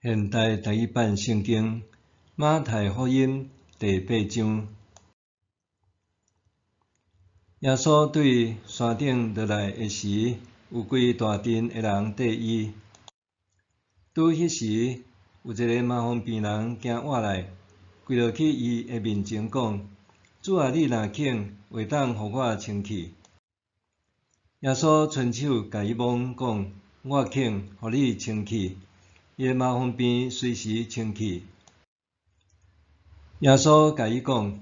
現代台語版聖經馬太福音第八章，耶穌對山頂落來的時，有規大陣的人綴伊。拄彼時，有一个麻風病人行倚來，跪落去伊的面前講：主啊，你若肯，會當予我清氣。耶穌伸手共伊摸講：我肯，予你清氣。伊的麻風病隨時清氣。耶穌共伊講：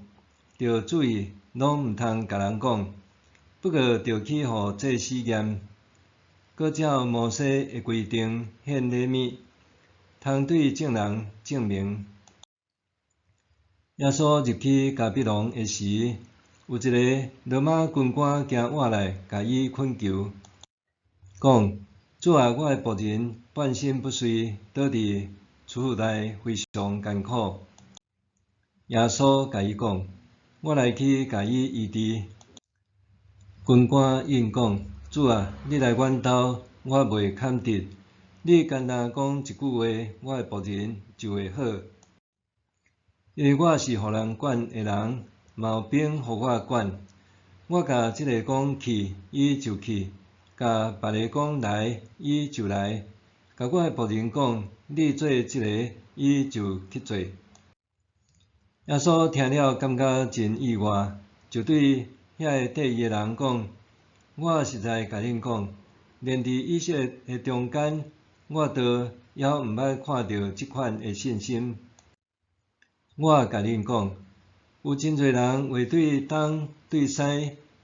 著注意，攏毋通共人講，不過著去予祭司驗，閣照摩西的規定獻禮物，通對眾人證明。耶穌入去迦百農的時，有一个羅馬軍官行倚來，共伊懇求，講：主啊，我的僕人半身不遂，倒佇厝內非常艱苦。耶穌共伊講：我來去共伊醫治。軍官應講：主啊，你來阮兜，我袂堪得。你干焦講一句話，我的僕人就會好。因為我是予人管的人，嘛有兵予我管。我共這个講去，伊就去；共別个講來，伊就來；共我的僕人講，你做這个，伊就去做。耶穌聽了，感覺真意外，就對遐个綴伊的人講：我實在共恁講，連佇以色列的中間，我倒猶毋捌看著這款的信心。我共恁講，有真濟人會對東對西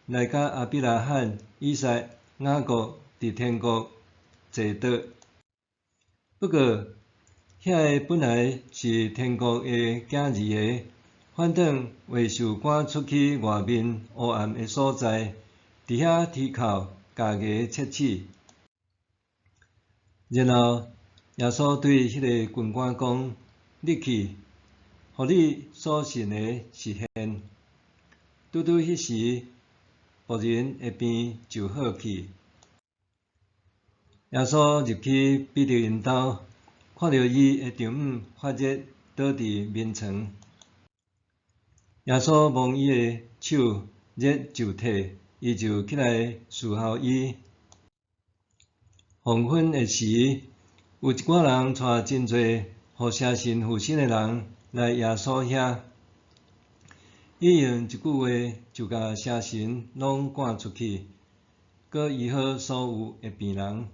來佮亞伯拉罕、以撒、雅各佇天國坐桌。不過，遐个本來是天國的囝兒的，反轉會受趕出去外面烏暗的所在，佇遐啼哭、咬牙切齒。然後，耶穌對彼个軍官講：你去，予你所信的實現。拄拄彼時，僕人的病就好去。耶穌入去彼得𪜶兜，看著伊的丈母發熱，倒佇眠床。耶穌摸伊的手，熱就退，伊就起來侍候伊。黃昏的時，有一寡人帶真濟予邪神附身的人來耶穌遐，伊用一句話就共邪神攏趕出去，閣醫好所有的病人。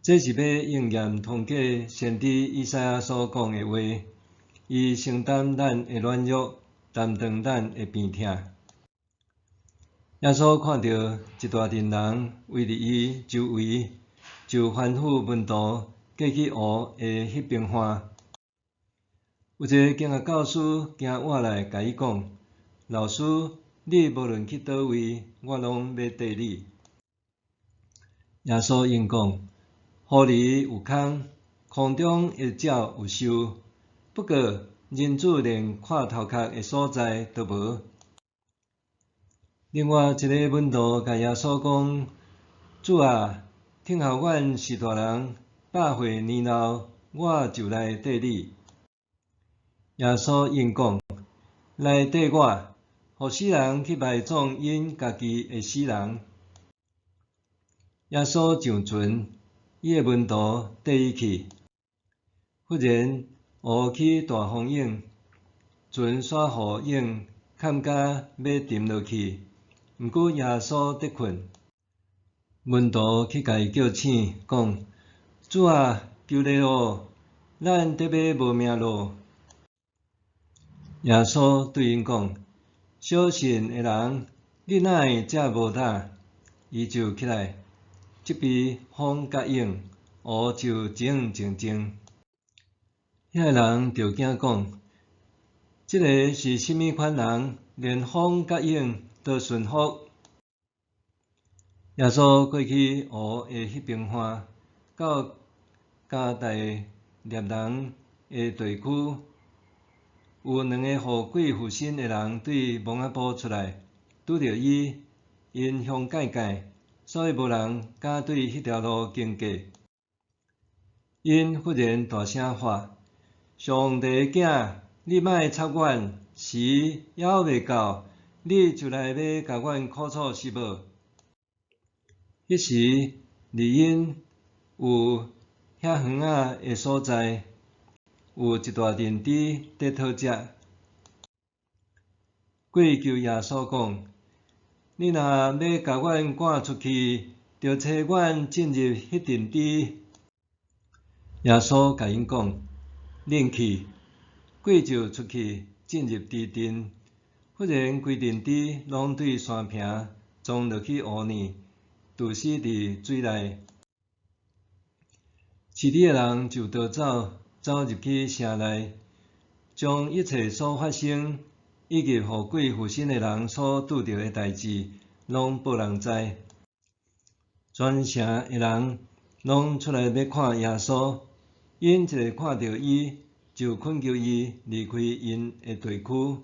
這是欲應驗通過先知以賽亞所講的話：伊承擔咱的軟弱，擔當咱的病疼。耶穌看著一大陣人圍佇伊周圍，就吩咐門徒過去湖的彼邊岸。有一个經學教師行倚來，共伊講：老師，你無論去佗位，我攏欲綴你。耶穌應講：狐狸有空，空中的鳥有巢，不過人子連倚頭殼的所在都無。另外一个門徒共耶穌講：主啊，聽候阮序大人百歲年老，我就來綴你。耶穌應講：來綴我，予死人去埋葬𪜶家己的死人。耶穌上船，伊的門徒綴伊去。忽然湖起大風湧，船煞予湧崁甲欲沉落去，毋過耶穌佇睏。門徒去共伊叫醒，講：主啊，求你哦，咱得欲無命囉。耶穌對𪜶講：小信的人，恁哪會遮無膽？伊就起來，責備風佮湧，湖就靜靜靜。遐个人就驚講：這个是啥物款人？連風佮湧都順服。耶穌過去湖的彼邊岸，到加達涅人的地區，有兩个予鬼附身的人對墓仔埔出來，拄著伊，𪜶向改改，所以無人敢對彼條路經過。𪜶忽然大聲喊：上帝的囝，你莫插阮，時猶未到，你就來欲共阮苦楚是無？彼時，離𪜶有遐遠仔的所在，有一大陣豬佇討食。鬼求耶穌講：你若欲共阮趕出去，著差阮進入彼陣豬。耶穌共𪜶講：恁去。鬼就出去，進入豬陣。忽然規陣豬攏對山坪撞落去湖裡，墜死佇水內。飼豬的人就逃走，走入去城內，將一切所發生，以及予鬼附身的人所拄著的代誌，攏報人知。全城的人攏出來欲看耶穌，𪜶一看著伊，就懇求伊離開𪜶的地區。